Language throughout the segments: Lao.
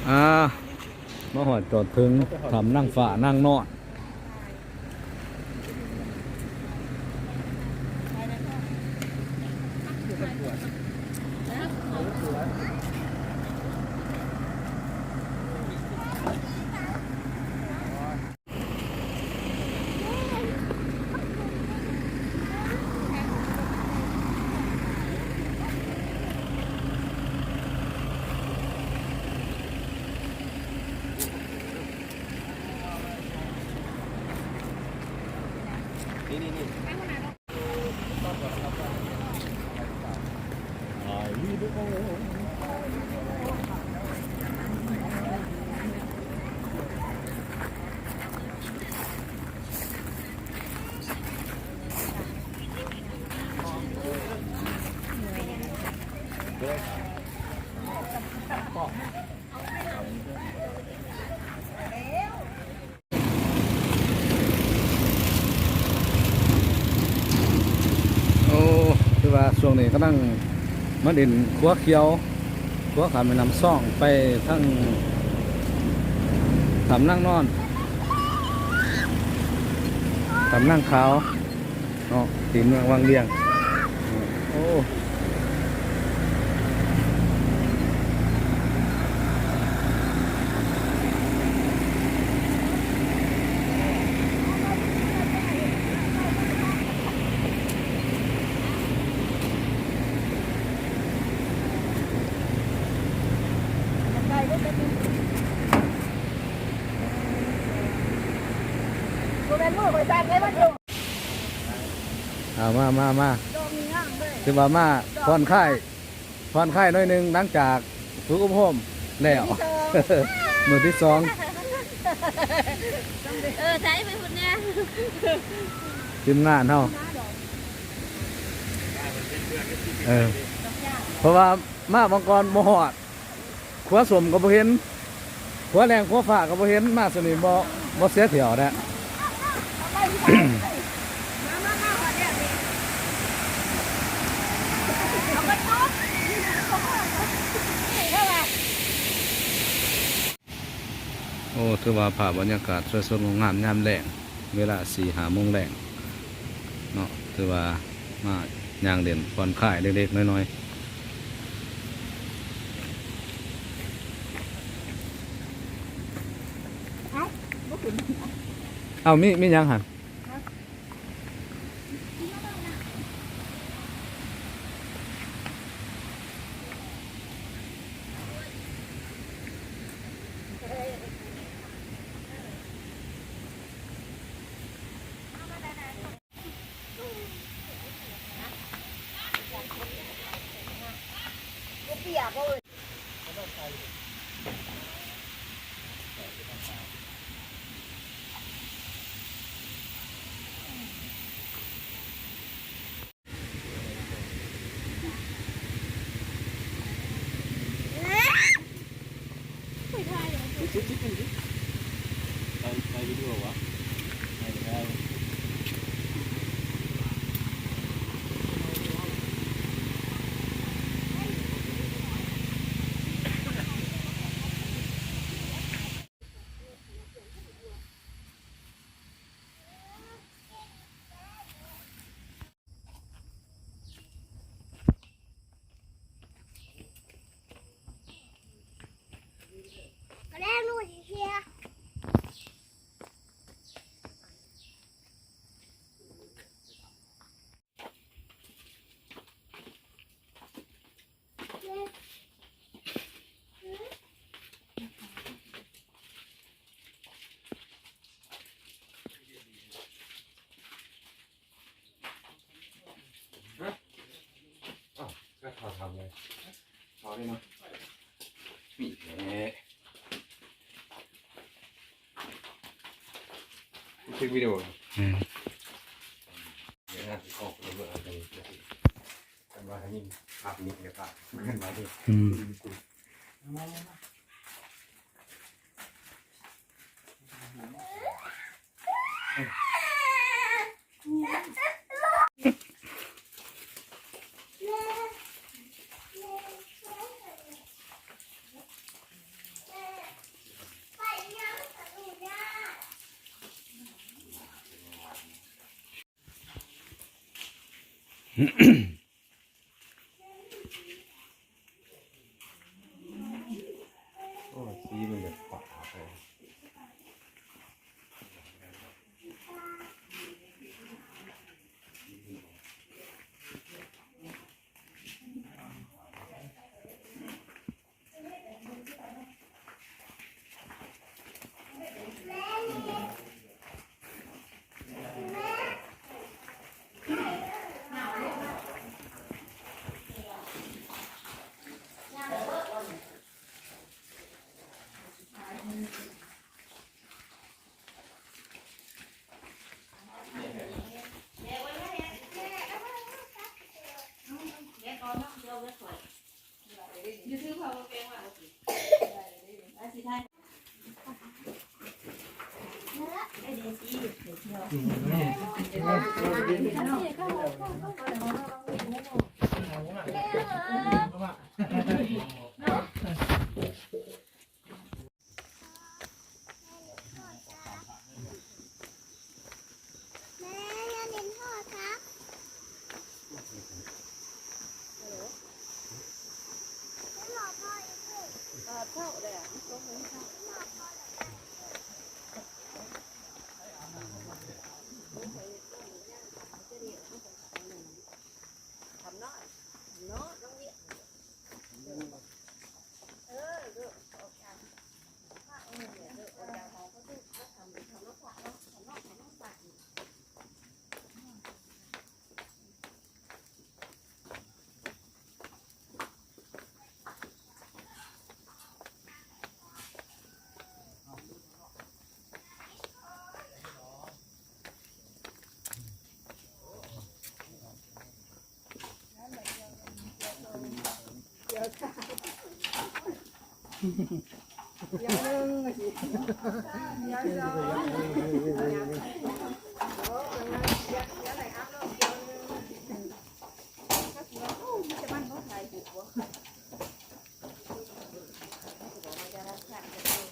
ອ່າ ມາຮອດຈອດເຖິງຖ້ຳນາງຟ້ານາງນອນ. ໂອ້ ຄືວ່າຊ່ວງນີ້ກຳລັງມາຫຼິ້ນຂົວຂຽວ ຂົວຂ້າມແມ່ນ້ຳຊອງໄປທາງຖ້ຳນາງນອນ ຖ້ຳນາງຂາວ ເນາະ ຕີນເມືອງວັງວຽງ. ໂອ້ ບໍ່ແມ່ນມືຂ້ອຍສັ່นເດ້ ມັນ ເອົາ ມາ ມາ ມາ ດອກນີ້ງາມເລີຍ ຖືວ່າມາຜ່ອນຄາຍ ຜ່ອນຄາຍໜ້ອຍໜຶ່ງ ຫຼັງຈາກຝຶກອົບຮົມແລ້ວ ມື້ທີສອງ ມື້ທີສອງ ເອີ ຖ່າຍໄປພຸ້ນແດ່ ທີມງານເຮົາ ເອີ ເພາະວ່າມາບາງກ່ອນບໍ່ຮອດ. ຂົວສົ້ມກໍບໍ່ເຫັນ ຂົວແລງຂົວຟ້າກໍບໍ່ເຫັນ ມາສ່ຳນີ້ບໍ່ ບໍ່ເສຍຖ້ຽວແດ່. ໂອ້ ຖືວ່າພາບບັນຍາກາດສວຍສົດງົດງາມຍາມແລງ ເວລາສີ່ຫ້າໂມງແລງເນາະ ຖືວ່າມາຍ່າງຫຼິ້ນຜ່ອນຄາຍເລັກໆນ້ອຍໆ. ເອົ້າ ບໍ່ຂຶ້ນ ເອົ້າ ມີ ມີຫຍັງຫັ້ນ? ອ້າວ ກໍເຂົາທຳເລີຍ ເຂົາເລີຍເນາະ ນີ້ແຫຼະ ບັນທຶກວິດີໂອ ອືມ ເດີນທາງຊິອອກໄປເບິ່ງອັນນີ້ ຄັນວ່າໄດ້ຍິນພາບນີ້ກໍພາບເພິ່ນວ່ານີ້ ອືມ. ເ ໂອ້ ສີມັນແບບຟ້າໄປ.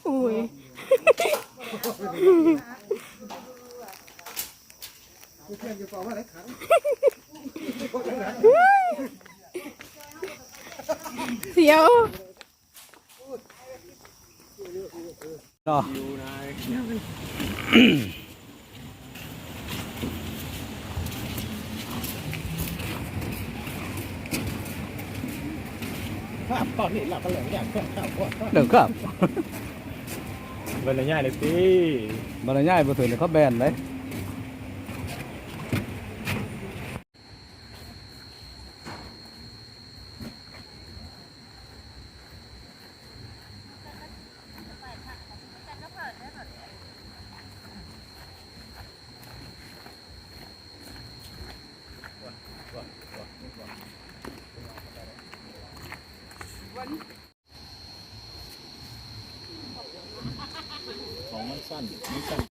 ໂອ້ຍ ສຽວເນາະ. ຕອນນີ້ເຮົາກຳລັງຍ່າງເຄື່ອງເຂົ້າ ເລື່ອງເຂົ້າ ບັນລະຍາຍເລີຍຕິ ບັນລະຍາຍບໍ່ຖືກເຂົາແບນເດ້. ຂອງມັນສັ້ນ ມັນສັ້ນ.